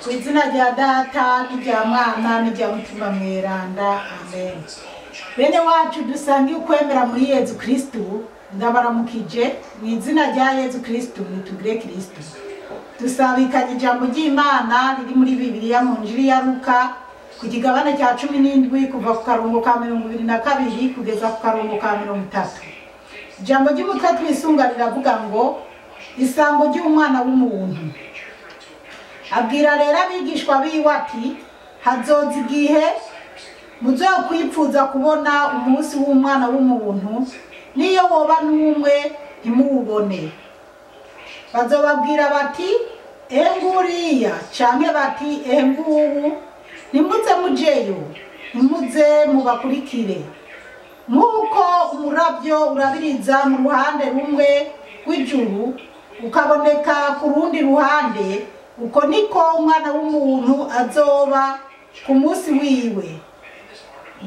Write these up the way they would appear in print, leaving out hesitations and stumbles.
Ku izina rya Data n'irya Mwana n'irya Mutima Mweranda, amen. Bene wacu dusangiye ukwemera muri Yezu Kristu, ndabaramukije mu izina rya Yezu Kristu, nitugire Kristu. Dusabikanye ijambo ry'Imana riri muri Bibiliya mu Njiri ya Luka ku kigabane cya 17 kuva ku karongo ka 22 kugeza ku karongo ka 30. Ijambo ry'umutwe twisunga riravuga ngo isango ry'umwana w'umuntu. Abwira rero abigishwa biwe ati hazoza igihe muzokwipfuza kubona umunsi w'umwana w'umuntu, niyo woba n'umwe ntimuwubone. Bazobabwira bati enguriya canke bati engubu, ntimuze mujeyo, ntimuze mubakurikire. Nk'uko umurabyo urabiriza mu ruhande rumwe rw'ijuru ukaboneka ku rundi ruhande, uko niko umwana w'umuntu azoba ku munsi wiwe.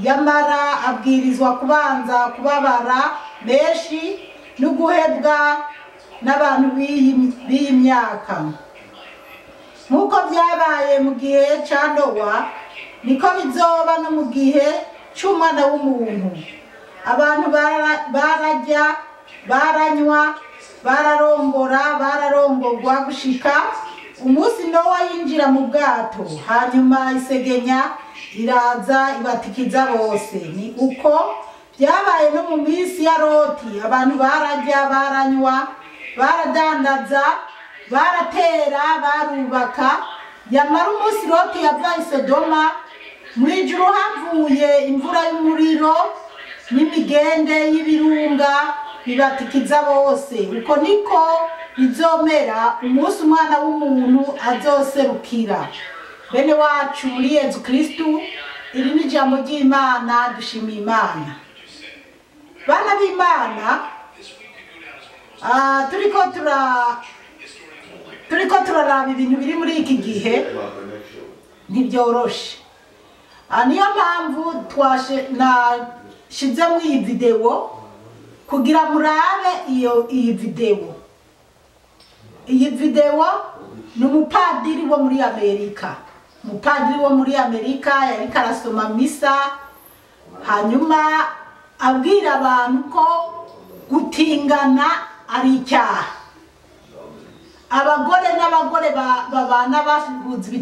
Yamara abwirizwa kubanza kubabara benshi no guhebwa n'abantu b'iyi myaka. Nk'uko byabaye mu gihe ca Nowa, niko bizoba no mu gihe c'umwana w'umuntu. Abantu bararya, baranywa, bararongora, bararongorwa gushika umunsi Nowa yinjira mu bwato, hanyuma isegenya iraza ibatikiza bose. Ni uko byabaye no mu minsi ya Loti, abantu bararya, baranywa, baradandaza, baratera, barubaka. Yamara umunsi Loti yava i Sodoma, mw'ijuru havuye imvura y'umuriro n'imigende y'ibirunga bibatikiza bose. Uko niko bizomera umunsi umwana w'umuntu azoserukira. Bene wacu muri Yezu Kristu, iri ni ijambo ry'Imana, dushimiye Imana. Bana b'Imana, turiko turaraba ibintu biri muri iki gihe ntibyoroshe. Niyo mpamvu nashizemo iyi video kugira murabe iyi video. Iyi video ni umupadiri wo muri Amerika. Umupadiri wo muri Amerika yariko arasoma misa, hanyuma abwira abantu ko gutingana ari icyaha. Abagore n'abagore babana bahuza,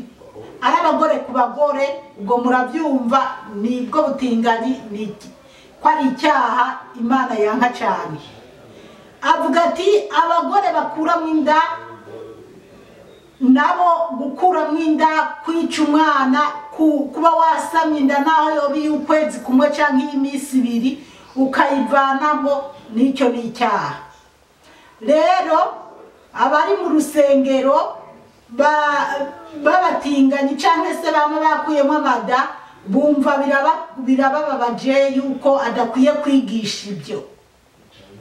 ari abagore ku bagore, ubwo murabyumva nibwo butinganyi, ko ari icyaha Imana yanka cyane. Avuga ati abagore bakuramo inda nabo gukuramo inda, kwica umwana, kuba wasamye inda naho yoba iy'ukwezi kumwe canke iy'iminsi ibiri ukayivanamo, nicyo ni icyaha. Rero abari mu rusengero babatinganyi canke se bamwe bakuyemo amada, bumva birabababaje yuko adakwiye kwigisha ibyo.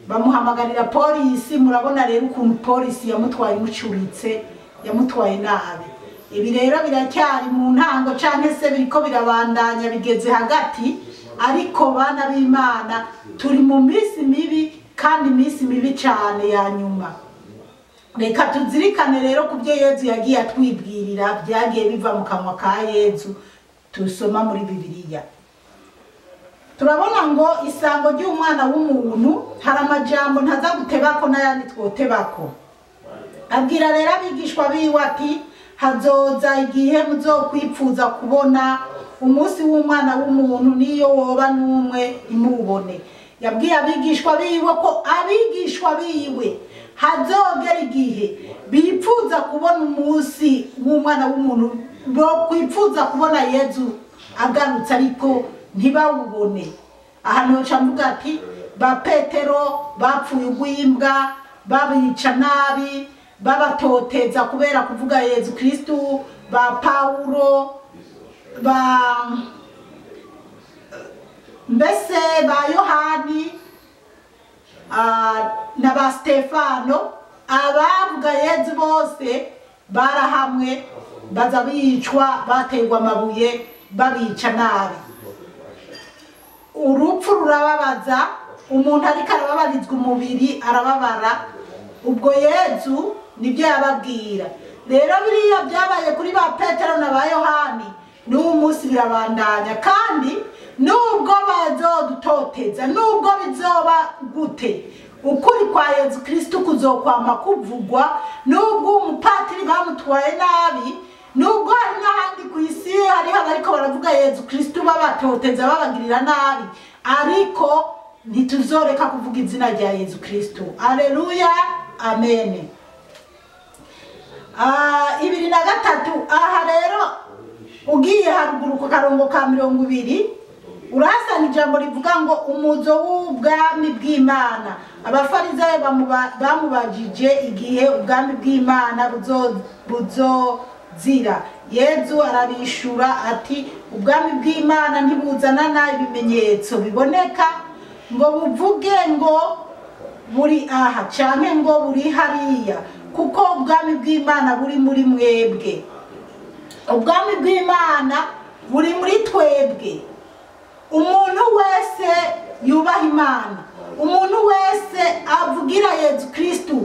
Bamuhamagarira polisi. Murabona rero ukuntu polisi yamutwaye imucuritse, yamutwaye nabi. Ibi rero biracyari mu ntango canke se biriko birabandanya bigeze hagati, ariko bana b'Imana turi mu minsi mibi, kandi iminsi mibi cane ya nyuma. Reka tuzirikane rero ku byo Yezu yagiye atwibwirira, byagiye biva mu kanwa ka Yezu tusoma muri Bibiliya. Turabona ngo isango ry'umwana w'umuntu, hari amajambo ntaza gutebako n'ayandi twotebako. Abwira rero abigishwa biwe ati hazoza igihe muzokwipfuza kubona umunsi w'umwana w'umuntu, niyo woba n'umwe ntimuwubone. Yabwiye abigishwa biwe ko abigishwa biwe hazogera igihe bipfuza kubona umunsi w'umwana w'umuntu, bo kwipfuza kubona Yezu agarutse ariko ntibawubone. Aha noca mvuga ati ba Petero bapfuye ugwimbwa, babica nabi, babatoteza kubera kuvuga Yezu Kristu, ba Paulo, ba mbese ba Yohani na ba Stefano, abavuga Yezu bose barahamwe, baza bicwa, baterwa amabuye, babica nabi. Urupfu rurababaza, umuntu ariko arababarizwa umubiri arababara. Ubwo Yezu nibyo yababwira. Rero biriya byabaye kuri ba Petero na ba Yohani, n'uwo munsi birabandanya. Kandi nubwo bazodutoteza, nubwo bizoba gute, ukuri kwa Yezu Kristo kuzokwama kuvugwa. Nubwo umupatiri bamutwaye nabi, nubwo hari n'ahandi ku isi hariho abariko baravuga Yezu Kristo babatoteza babagirira nabi, ariko ntituzoreka kuvuga izina rya Yezu Kristo. Aleluya, amen. 23. Aha rero ugiye haruguru ku karongo ka 20 urahasanga ijambo rivuga ngo umuzo w'ubwami bw'Imana. Abafarisayo bamubajije igihe ubwami bw'Imana buzozira. Yezu arabishura ati ubwami bw'Imana ntibuzanana ibimenyetso biboneka ngo buvuge ngo buri aha canke ngo buri hariya, kuko ubwami bw'Imana buri muri mwebwe. Ubwami bw'Imana buri muri twebwe. Umuntu wese yubaha Imana, umuntu wese avugira Yezu Kristo,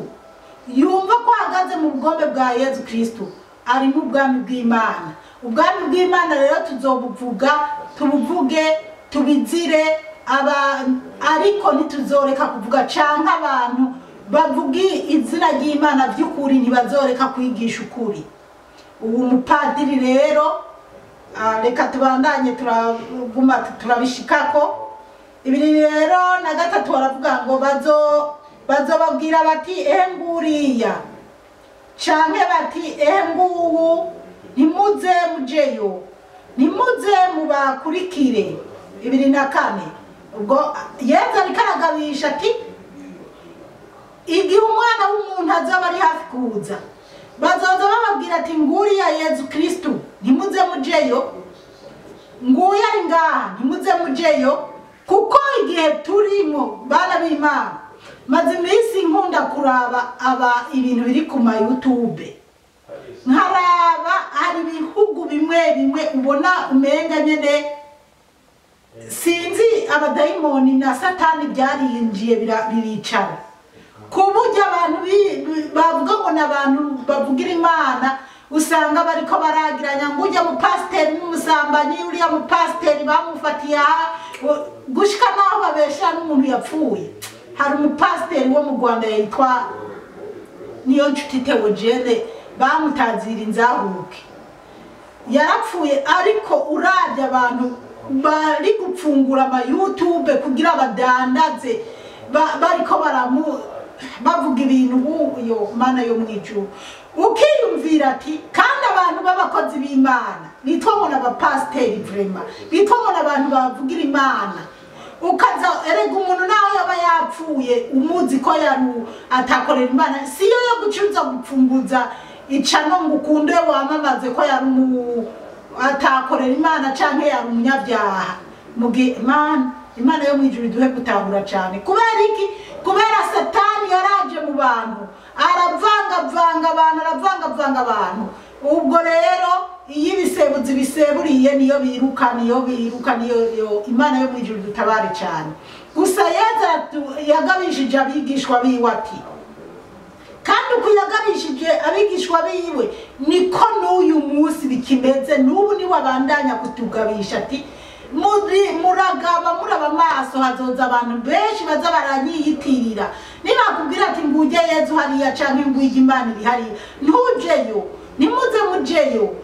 yumva ko ahagaze mu bugombe bwa Yezu Kristo, ari mu bwami bw'Imana. Ubwami bw'Imana rero tuzobuvuga, tubuvuge, tubizire, ariko ntituzoreka kuvuga canke abantu bavuga izina ry'Imana by'ukuri ntibazoreka kwigisha ukuri. Ubu mupadiri rero, reka tubandanye turaguma turabishikako. 23 baravuga ngo bazobabwira bati ehe nguriya, canke bati ehe nguwu, ntimuze mujeyo, ntimuze mubakurikire. 24. Ubwo Yezu ariko aragabisha ati igihe umwana w'umuntu azaba ari hafi kuza, bazoza bababwira ati nguriya Yezu Kristo, ntimuze mujeyo, nguyu ari ngaha, ntimuze mujeyo. Kuko igihe turimo bana b'Imana, maze iminsi nkunda kuraba aba ibintu biri ku ma YouTube, nkaraba hari ibihugu bimwe bimwe ubona umenga nyene sinzi abadayimoni na satani byarinjiye biricara, ku buryo abantu bavuga ngo n'abantu bavugira Imana usanga bariko baragiranya ngo ujya mu pasiteri n'umusambanyi, uriya mu pasiteri bamufatiye gushika naho babesha n'umuntu yapfuye. Hari umupasiteri wo mu Rwanda yitwa Niyonshuti Theogene, bamutazira inzahuke, yarapfuye. Ariko uravye abantu bari gupfungura ama YouTube kugira badandaze, bariko bavuga ibintu uyo Mana yo mwijuru, ukiyumvira ati kandi abantu b'abakozi b'Imana bitwa ngo n'abapasiteri vraiment, bitwa ngo n'abantu bavugira Imana, ukaza erega umuntu nawe yaba yapfuye umuzi ko yaru atakorera Imana, siyo yo gucuza gupfunguza icano ngo ukunde wamamaze ko yari atakorera Imana canke yari umunyabyaha. Mugihe Imana yo mwijuru iduhe gutahura cyane. Kubera iki? Kubera satani yaraje mu bantu, aravangavanga abantu, aravangavanga abantu. Ubwo rero iyo ibisebuzi biseburiye niyo biruka, niyo biruka, niyo Imana yo mwijuru dutabare cyane. Gusa Yezu yagabishije abigishwa biwe ati, kandi uko yagabishije abigishwa biwe niko n'uyu munsi bikimeze, n'ubu niwe abandanya kutugabisha ati muragaba muraba amaso, hazoza abantu benshi baza baranyiyitirira. Nibakubwira ati nguje Yezu hariya canke nguje Imana iri hariya, ntujeyo, nimuze mujeyo,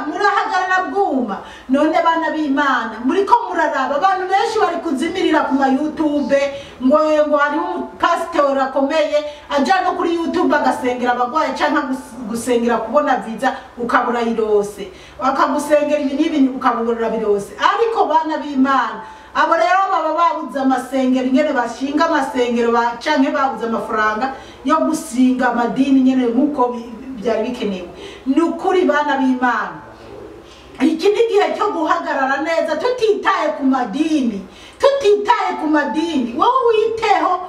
murahagarara bwuma. None bana b'Imana muriko muraraba abantu benshi bari kuzimirira ku ma YouTube ngo hari umupasitori akomeye aja no kuri YouTube agasengera abagwaye canke gusengera kubona visa ukabura irose, akagusengera ibi n'ibi ukabura birose. Ariko bana b'Imana abo rero baba babuze amasengero ingene bashinga amasengero canke babuze amafaranga yo gusinga amadini nyene nkuko byari bikenewe. Nukuri bana b'Imana, iki ni igihe cyo guhagarara neza tutitaye ku madini, tutitaye ku madini. Wowe witeho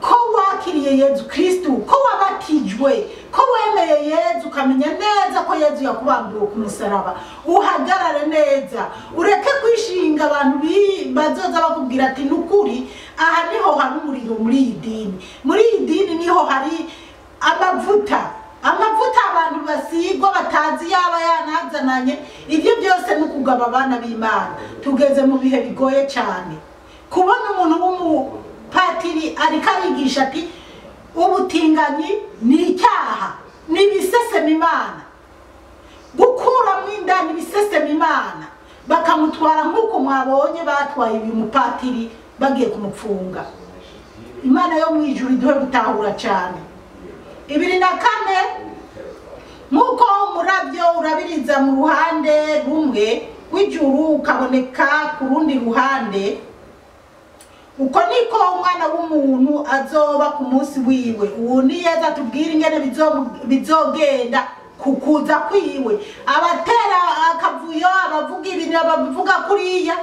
ko wakiriye Yezu Kristo, ko wabatijwe, ko wemeye Yezu, ukamenya neza ko Yezu yakubambiwe ku musaraba, uhagarare neza, ureke kwishinga abantu bazoza bakubwira ati nukuri aha niho hari umuriro muri iyi dini, muri iyi dini niho hari amavuta. bazananye. Ibyo byose ni ukugaba abana b'Imana. Tugeze mu bihe bigoye cyane. Kubona umuntu w'umupatiri ariko arigisha ati ubutinganyi ni icyaha, ni ibisesema Imana, gukuramo inda ni ibisesema Imana, bakamutwara nk'uko mwabonye batwaye uyu mupatiri bagiye kumupfunga. Imana yo mu ijuru iduhe gutahura cyane. 24, nk'uko umurabyo urabiriza mu ruhande rumwe rw'ijuru ukaboneka ku rundi ruhande, uko niko umwana w'umuntu azoba ku munsi wiwe. Uwo ni Yesu atubwira ingene bizogenda kukuza kwiwe. Abatera akavuyo, abavuga ibintu, abavuga kuriya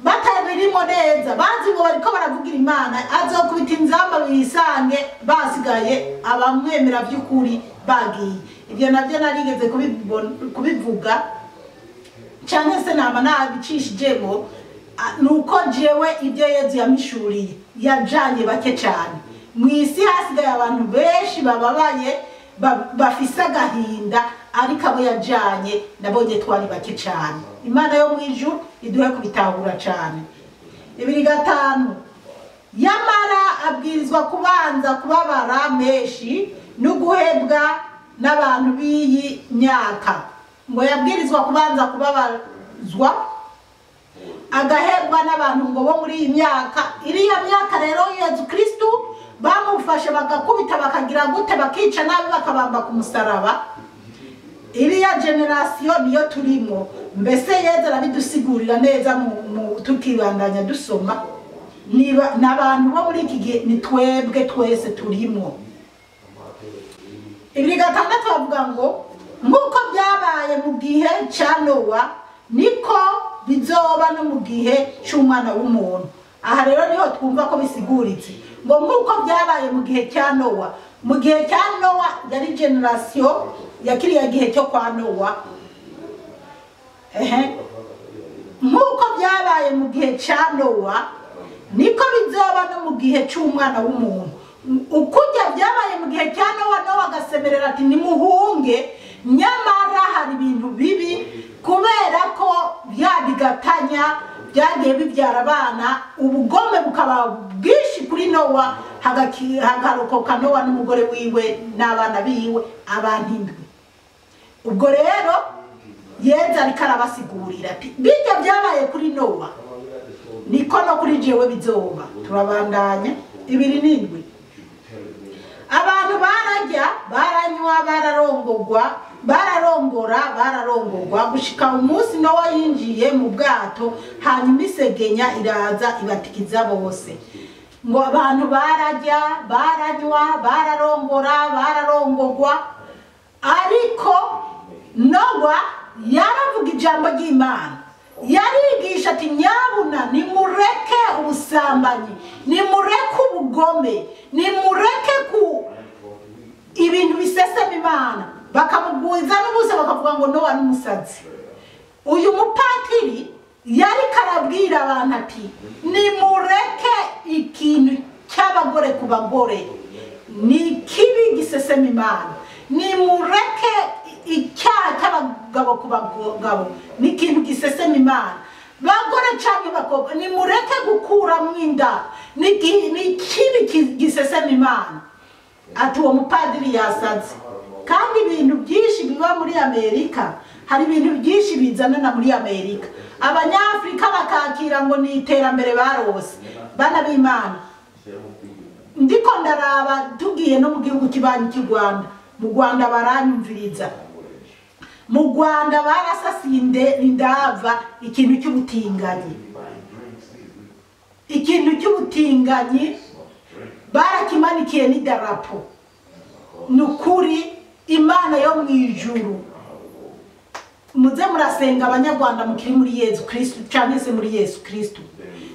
batabirimo neza, bazi ngo bariko baravugira Imana, azokubita inzamba bisange basigaye abamwemera by'ukuri bagiye. Ibyo nabyo narigeze kubivuga cyangwa se nama nabicishijemo, nuko jewe ibyo Yesu yamishuriye yajanye bake cyane. Mu isi hasigaye abantu benshi bababaye, bafise agahinda, ariko abo yajanye nabonye twari bake cyane. Imana yo mu ijuru iduhe kubitahura cyane. 25, yamara abwirizwa kubanza kubabara menshi no guhebwa n'abantu b'iyi myaka. Ngo yabwirizwa kubanza kubabazwa agahebwa n'abantu ngo bo muri iyi myaka. Iriya myaka rero Yesu Kristo bamufashe bagakubita bakagira gute, bakica nabi, bakabamba ku musaraba. Iriya generation niyo turimo. Mbese Yesu arabidusigurira neza tukibandanya dusoma. Niba n'abantu bo muri iki gihe ni twebwe twese turimo. 26 bavuga ngo nk'uko byabaye mu gihe cya Nowa niko bizoba no mu gihe cy'umwana w'umuntu. Aha rero niho twumva ko bisiguritse ngo nk'uko byabaye mu gihe cya Nowa. Mu gihe cya Nowa yari generation ya kiriya gihe cyo kwa Nowa. Nk'uko byabaye mu gihe cya Nowa niko bizoba no mu gihe cy'umwana w'umuntu. Ukujya byabaye mu gihe cya Nowa, Nowa agasemerera ati nimuhunge, nyamara hari ibintu bibi kubera ko byabigatanya byagiye bibyara abana, ubugome bukaba bwinshi kuri Nowa, hagarokoka Nowa n'umugore wiwe n'abana biwe, abantu 7. Ubwo rero Yesu ariko arabasigurira ati bijya byabaye kuri Nowa niko no kuri jewe bizoba. Turabandanya. 27, abantu barajya, baranywa, bararongorwa, bararongora, bararongorwa gushika umunsi Nowa yinjiye mu bwato, hanyuma isegenya iraza ibatikiza bose. Ngo abantu barajya, baranywa, bararongora, bararongorwa, ariko Nowa yaravuga ijambo ry'Imana. Yarigisha ati nyabuna nimureke ubusambanyi, nimureke ubugome, nimureke ku ibintu bisesema Imana. Bakamugwiza n'ubusa bakavuga ngo Nowa n'umusazi. Uyu mupatiri yari karabwira abantu ati nimureke ikintu cy'abagore ku bagore, ni kibi gisesema Imana, nimureke icyaha cy'abagabo ku bagabo, ni ikintu gisesema Imana. Bagore cyangwa bakobwa nimureke gukuramo inda, ni kibi gisesema Imana. Ati uwo mupadiri yasaze. Kandi ibintu byinshi biba muri Amerika, hari ibintu byinshi bizanana muri Amerika, Abanyafrika bakakira ngo ni iterambere barose. Bana b'Imana, ndiko ndaraba tugiye no mu gihugu kibanyi cy'u Rwanda. Mu Rwanda baranyumviriza, mu Rwanda barasasiye indava ikintu cy'ubutinganyi, ikintu cy'ubutinganyi barakimanikiye n'idarapo. Nukuri Imana yo mu ijuru, muze murasenga abanyarwanda mukiri muri Yesu Kristo cyangwa se muri Yesu Kristo,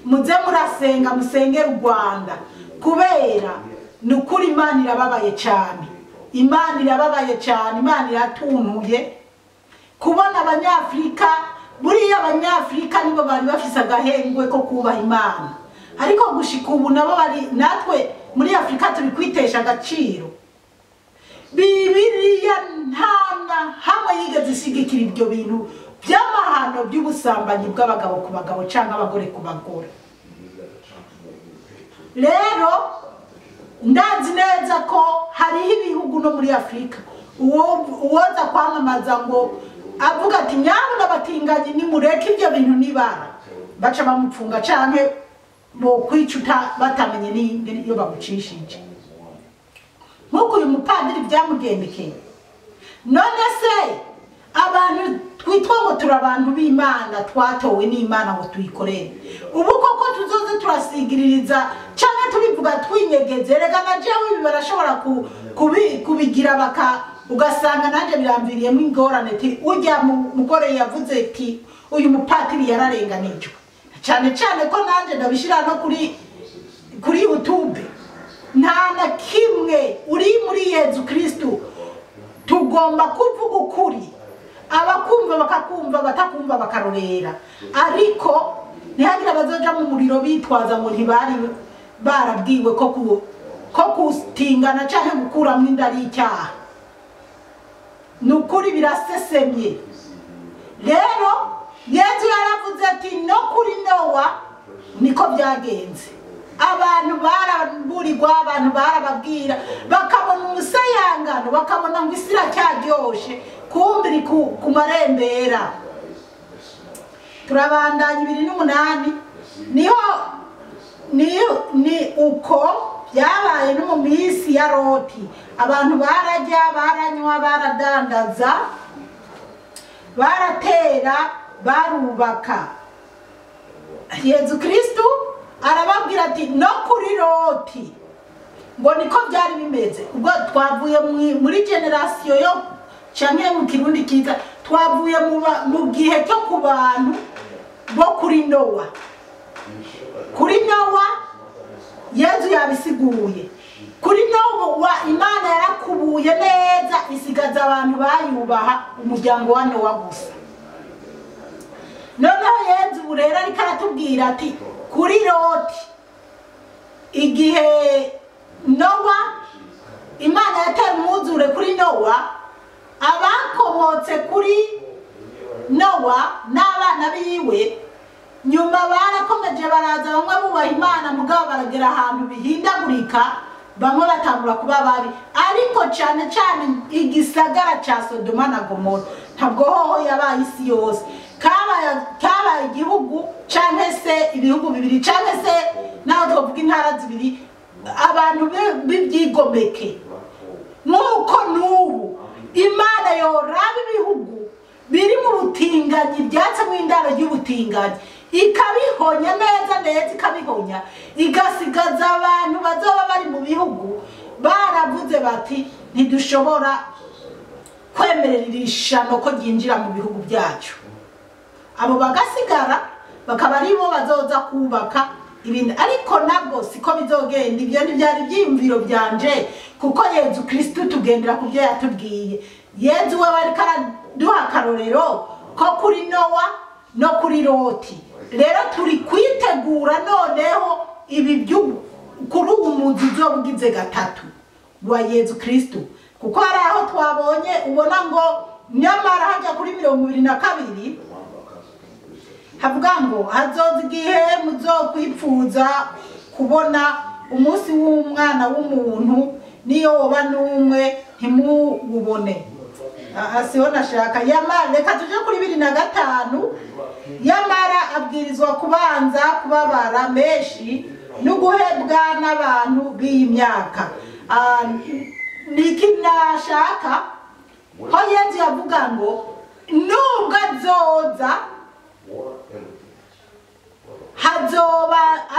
muze murasenga musenge u Rwanda, kubera nukuri Imana irababaye cyane. Imana irababaye cyane, Imana iratuntuye kubona abanyafrika. Buriya abanyafrika nibo bari bafise agahengwe ko kubaha Imana, ariko gushika ubu nabo bari natwe muri Afrika turi kwitesha agaciro. Bibiliya nta na hamwe yigeze ishigikira bashigikira ibyo bintu by'amahano by'ubusambanyi bw'abagabo ku bagabo cyangwa abagore ku bagore. Rero ndazi neza ko hariho ibihugu no muri Afrika uwoza kwamamaza ngo avuga ati nyabuna batinganyi nimureke ibyo bintu nibara, baca bamupfunga canke bo kwicuta batamenye n'iyo bagucishije. Nk'uko uyu mupadiri byamugendekeye. None se abantu twitwa ngo turi abantu b'Imana, twatowe n'Imana ngo tuyikorere, ubu koko tuzoze turasigiririza canke tubivuga twinyegeze? Rega na jewe ibi barashobora kubigira baka ugasanga nanje biramviriyemo ingorane, ti ujya mugore yavuze ati uyu mupatiri yararenganijwe, cyane cyane ko nanje ndabishira no kuri YouTube. Nta na kimwe uri muri Yezu Kristu tugomba kuvuga ukuri, abakumva bakakumva, batakumva bakarorera. Ariko ntihagire abazoja mu muriro bitwaza ngo ntibari barabwiwe ko kutingana canke gukuramwo inda ari icyaha. Ni ukuri birasesemye. Rero Yezu yaravuze ati no kuri Nowa niko byagenze. Abantu baraburirwa, abantu barababwira, bakabona umusayangano, bakabona ngo isi iracyaryoshe, kumbe iri ku marembera. Turabandanya 28. Niho ni uko byabaye no mu minsi ya Loti. Abantu barajya, baranywa, baradandaza, baratera, barubaka. Yezu Kristu arababwira ati no kuri Loti ngo niko byari bimeze. Ubwo twavuye muri generasiyo yo canke mu Kirundi kiza, twavuye mu gihe cyo ku bantu bo kuri Nowa. Kuri Nowa Yezu yabisiguye. Kuri Nowa Imana yarakubuye neza, isigaza abantu bayubaha umuryango wa Nowa gusa. Noneho Yezu rero ariko aratubwira ati kuri Loti, igihe Nowa Imana yateye umwuzure kuri Nowa, abakomotse kuri Nowa n'abana biwe nyuma barakomeje baraza, bamwe bubaha Imana mugabo baragera ahantu bihindagurika, bamwe batangura kuba babi. Ariko cyane cyane igisagara ca Sodoma na Gomora ntabwo hoho yabaye isi yose, kabaye igihugu canke se ibihugu bibiri canke se naho twovuga intara zibiri, abantu b'ibyigomeke. Nk'uko n'ubu Imana yoraba ibihugu biri mu butinganyi, byatse mu indaro y'ubutinganyi, ikabihonya neza neza, ikabihonya, igasigaza abantu bazoba bari mu bihugu baravuze bati ntidushobora kwemerera irishano ko ryinjira mu bihugu byacu. Abo bagasigara bakaba aribo bazoza kubaka ibintu. Ariko nabwo siko bizogenda, ibyo ntibyari ibyiyumviro byanje, kuko Yezu Kristu tugendera ku byo yatubwiye. Yezu we ariko araduha akarorero ko kuri Nowa no kuri Loti. Rero turi kwitegura noneho ibi kuri ubu muzi uzobugize gatatu wa Yezu Kristu, kuko hari aho twabonye ubona ngo nyamara hajya kuri 22 havuga ngo hazoza igihe muzokwipfuza kubona umunsi w'umwana w'umuntu, niyo woba n'umwe ntimuwubone. Siho nashaka. Yamara reka tuje kuri 25. Yamara abwirizwa kubanza kubabara menshi no guhebwa n'abantu b'iyi myaka. Niki nashaka ho Yezu yavuga ngo nubwo azoza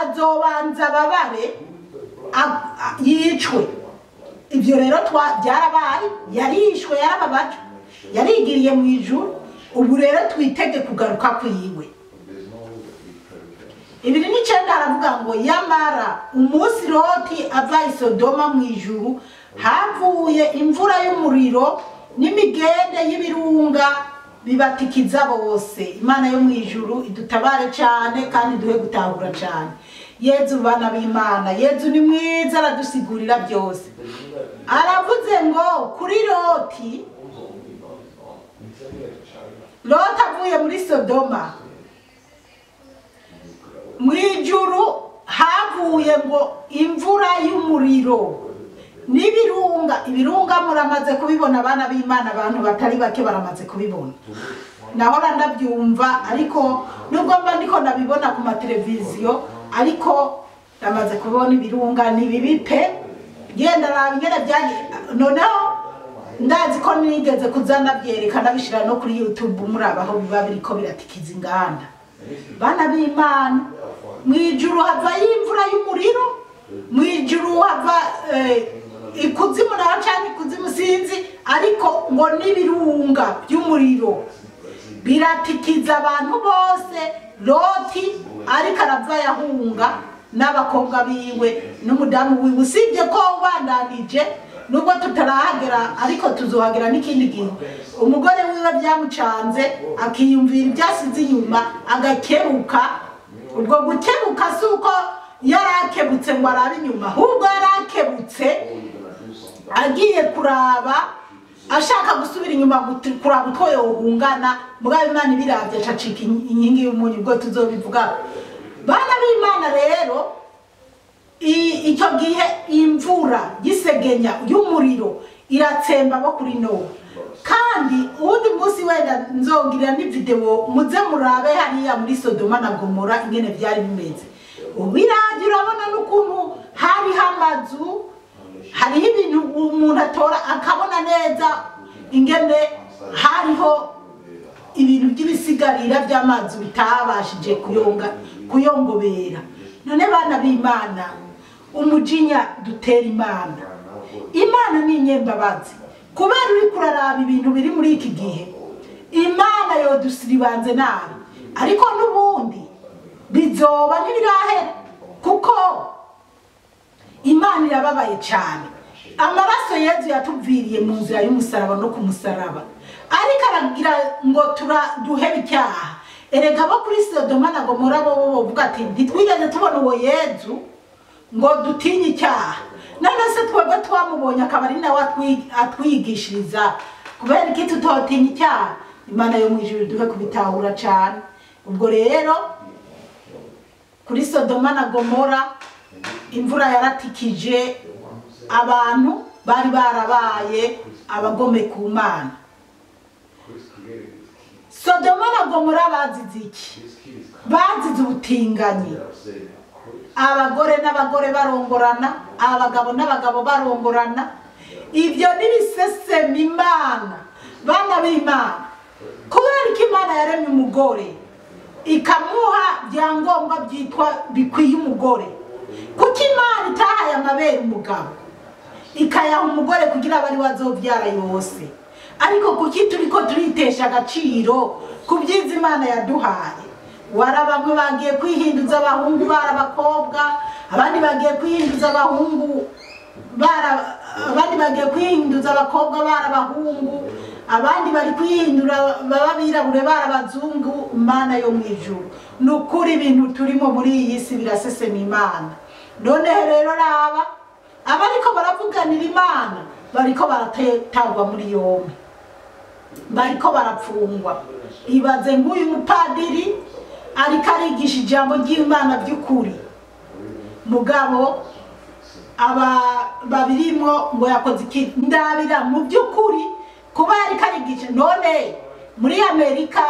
azobanza babare yicwe. Ibyo rero byarabaye, yarishwe, yarababajwe, yarigiriye mu ijuru. Ubu rero twitege kugaruka kwiwe. 29 aravuga ngo yamara umunsi Loti ava i Sodoma mu ijuru, havuye imvura y'umuriro n'imigende y'ibirunga bibatikiza bose. Imana yo mu ijuru idutabare cyane kandi duhe gutahura cyane. Yezu bana b'Imana, Yezu ni mwiza, aradusigurira byose. Aravuze ngo kuri Loti Loti avuye muri Sodoma, mu ijuru havuye ngo imvura y'umuriro n'ibirunga. Ibirunga muramaze kubibona, abana b'Imana, abantu batari bake baramaze kubibona. Nahora ndabyumva, ariko nubwo mba ndiko ndabibona ku mateleviziyo, ariko ndamaze kubona ibirunga. Ni bibi pe. Genda raba ingene byagiye. Noneho ndazi ko nigeze kuza ndabyereka, ndabishira no kuri YouTube, murabaho biba biriko biratikiza inganda. Bana b'Imana, mu ijuru havayo imvura y'umuriro, mu ijuru hava ikuzimu naho canke ikuzimu sinzi, ariko ngo n'ibirunga by'umuriro biratikiza abantu bose. Loti ariko arava yahunga n'abakobwa biwe n'umudamu wiwe. Usibye ko ubandanije, nubwo tutarahagera ariko tuzohagera n'ikindi gihe, umugore wiwe byamucanze, akiyumvira ibyasize inyuma, agakebuka. Ubwo gukebuka si uko yari akebutse ngo arabe inyuma, ahubwo yari akebutse agiye kuraba, ashaka gusubira inyuma kuraba utwo yohungana. Mugabo Imana ibiravye acacika inkingi y'umunyu. Ubwo tuzobivuga. Bana b'Imana rero, icyo gihe imvura y'isegenya y'umuriro iratsemba bo kuri Nowa. Kandi uwundi munsi wenda nzongira ni video, muze murabe hariya muri Sodoma na Gomora ingene byari bimeze. Ubiravye urabona n'ukuntu hariho amazu, hariho ibintu umuntu atora akabona neza ingene hariho ibintu by'ibisigarira by'amazi bitabashije kuyongobera. None bana b'Imana, umujinya dutera Imana, Imana ni inyembabazi. Kubera uri kuraraba ibintu biri muri iki gihe, Imana yodusiribanze nabi, ariko n'ubundi bizoba ntibirahera, kuko Imana irababaye cyane. Amaraso Yezu yatuviriye mu nzira y'umusaraba no ku musaraba, ariko aragira ngo duhebe icyaha. Erega bo kuri Sodoma na Gomora bo bavuga ati ntitwigeze tubona uwo Yezu ngo dutinye icyaha. None se twebwe twamubonye akaba ari nawe atwigishiriza, kubera iki tutotinya icyaha? Imana yo mu ijuru duhe kubitahura cyane. Ubwo rero kuri Sodoma na Gomora imvura yaratikije abantu bari barabaye abagome ku Mana. Sodoma na Gomora bazize iki? Bazize ubutinganyi. Abagore n'abagore barongorana, abagabo n'abagabo barongorana. Ibyo n'ibisesema Imana. Bana b'Imana, kubera ko Imana yaremye umugore ikamuha byangombwa byitwa bikwiye umugore, kuko Imana itahaye amabere umugabo ikayaha umugore kugira abari wazobyara yose. Ariko kuki turiko turitesha agaciro ku byiza Imana yaduhaye? Wara bamwe bagiye kwihinduza abahungu bara abakobwa, abandi bagiye kwihinduza abahungu bara, abandi bagiye kwihinduza abakobwa bara abahungu, abandi bari kwihindura baba birabure bara abazungu. Imana yo mu ijuru, ni ukuri ibintu turimo muri iyi si birasesema Imana. None rero raba abariko baravuganira Imana bariko baratabwa muri yombi, bariko barapfungwa. Ibaze nk'uyu mupadiri ariko arigisha ijambo ry'Imana by'ukuri, mugabo aba babirimo ngo yakoze iki? Ndabira mu by'ukuri kuba ariko arigisha. None muri Amerika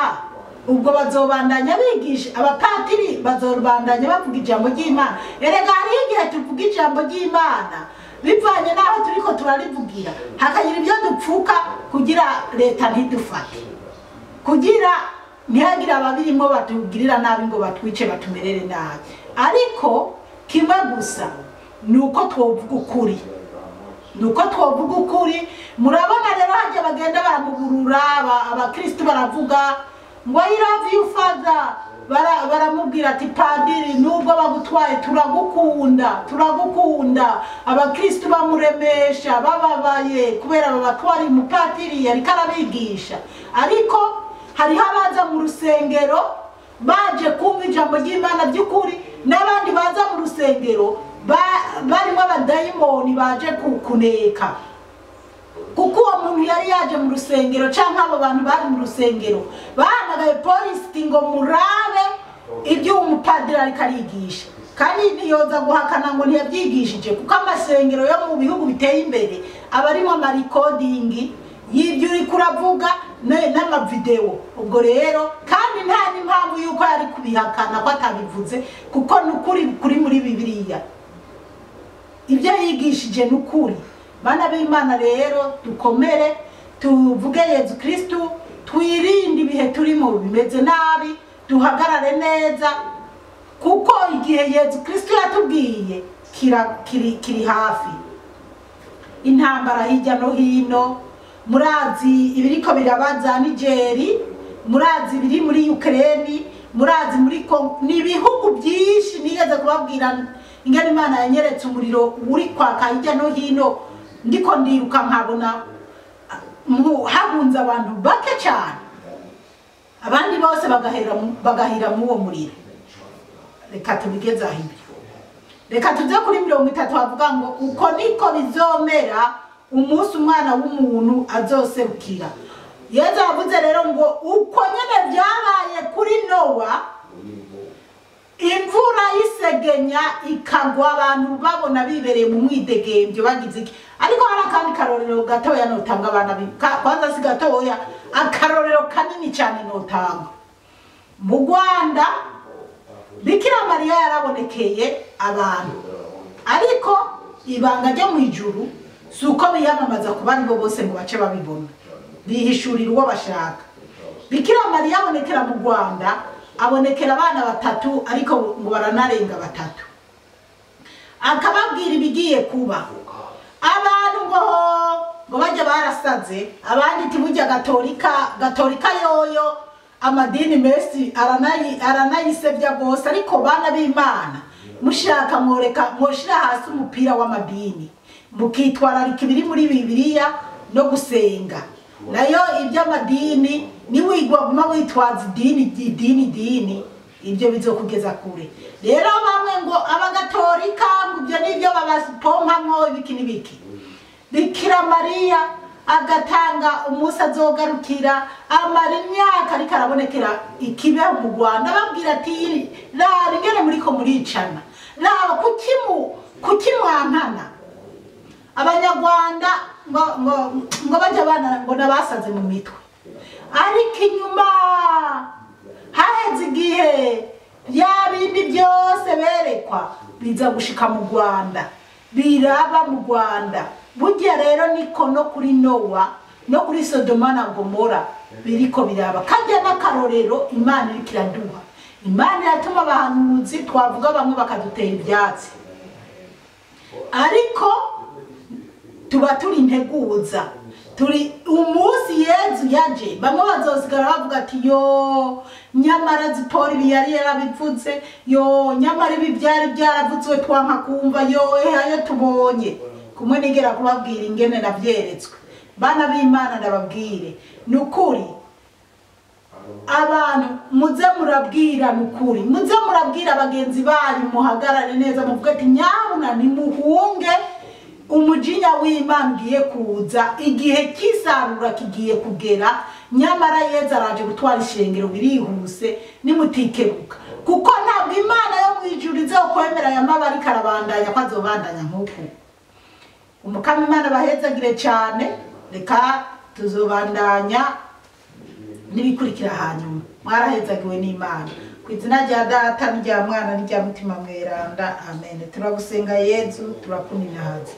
ubwo bazobandanya bigisha, abapatiri bazobandanya bavuga ijambo ry'Imana. Erega hariho igihe tuvuga ijambo ry'Imana bivanye n'aho turiko turarivugira, hakagira ibyo dupfuka kugira leta ntidufate, kugira ntihagire ababirimo batugirira nabi ngo batwice batumerere nabi. Ariko kimwe gusa ni uko twovuga ukuri, ni uko twovuga ukuri. Murabona rero hajya bagenda baramugurura, abakristu baravuga ngo I love you father, baramubwira ati padiri nubwo bagutwaye turagukunda, turagukunda. Abakristu bamuremesha bababaye kubera babatwara umupatiri yariko arabigisha. Ariko hariho abaza mu rusengero baje kumva ijambo ry'Imana by'ukuri, n'abandi baza mu rusengero barimo abadayimoni baje kuneka. Kuko uwo muntu yari yaje mu rusengero canke abo bantu bari mu rusengero bahamagaye polisi ngo murabe ibyo umupadiri ariko arigisha. Kandi ntiyoza guhakana ngo ntiyabyigishije, kuko amasengero yo mu bihugu biteye imbere aba arimo amarikodingi y'ibyo uri kuravuga n'amavideo. Ubwo rero kandi nta n'impamvu y'uko yari kubihakana ko atabivuze, kuko n'ukuri kuri muri Bibiliya ibyo yigishije n'ukuri. Bana b'Imana rero dukomere, tuvuge Yezu Kristu, twirinde ibihe turimo bimeze nabi, duhagarare neza, kuko igihe Yezu Kristu yatubwiye kiri hafi. Intambara hirya no hino, murazi ibiriko birabaza Nigeri, murazi ibiri muri Ukraine, murazi muri Congo, ni ibihugu byinshi. Nigeze kubabwira ingene Imana yanyeretse umuriro uri kwaka hirya no hino, ndiko ndiruka nkabona hahunze abantu bake cyane, abandi bose bagahira mu uwo muriro. Reka tubigeze aho ibyo. Reka tuze kuri 30 havuga ngo uko niko bizomera umunsi umwana w'umuntu azoserukira. Yezu yavuze rero ngo uko nyene byabaye kuri Nowa, imvura y'isegenya ikagwa abantu babona bibereye mu mwidegembyo bagize iki. Ariko hari akandi karorero gatoya notanga abana kwanza si gatoya, akarorero kanini cyane notanga. Mu Rwanda Bikira Mariya yarabonekeye abantu, ariko ibanga ryo mu ijuru si uko biyamamaza ku bandi bo bose ngo bace babibona, bihishurira uwo bashaka. Bikira Mariya abonekera mu Rwanda, abonekera abana batatu, ariko ngo baranarenga batatu, akababwira ibigiye kuba. Abantu ngo bajya barasaze, abandi tibujya gatolika yoyo amadini menshi aranayisebya gose. Ariko bana b'Imana, mushaka mworeka mwoshira hasi umupira w'amadini, mukitwararika ibiri muri Bibiliya no gusenga. Nayo iby'amadini niwigwa witwaza idini idini idini, ibyo bizokugeza kure. Rero bamwe ngo abagatolika ngo ibyo nibyo babapompamwo ibiki n'ibiki. Bikira Mariya agatanga umunsi azogarukira, amara imyaka ariko arabonekera ikibeho mu Rwanda, ababwira ati raba ingene muriko muricana, raba kuki mwankana. Abanyarwanda ngo bajya bana ngo nabasaze mu mitwe, ariko inyuma haheze igihe bya bindi byose berekwa biza gushika mu Rwanda, biraba mu Rwanda. Burya rero niko no kuri Nowa no kuri Sodoma na Gomora biriko biraba. Kajya n'akarorero Imana iriko iraduha. Imana iratuma abahanuzi twavuga bamwe bakadutera ibyatsi, ariko tuba turi integuza. Turi umunsi Yezu yaje, bamwe bazosigara bavuga ati yo nyamara Zipori ibi yari yarabivuze, yo nyamara ibi byari byaravuzwe twanka kumva, yo ayo tubonye. Kumwe nigera kubabwira ingene navyeretswe. Bana b'Imana ndababwire nukuri, abantu muze murabwira nukuri, muze murabwira bagenzi banyu, muhagarare neza muvuge ati nyabuna nimuhunge umujinya w'Imana ugiye kuza, igihe cy'isarura kigiye kugera, nyamara Yezu araje gutwara ishengero birihuse nimutikebuka. Kuko ntabwo Imana yo mu ijuru izokwemera aya mabi ariko arabandanya ko azobandanya nk'uku. Umukama Imana bahezagire cyane. Reka tuzobandanya n'ibikurikira hanyuma. Mwarahezagiwe n'Imana. Ku izina rya Data n'irya Mwana n'irya Mutima Mweranda, amen. Turagusenga Yezu, turakuninahaza.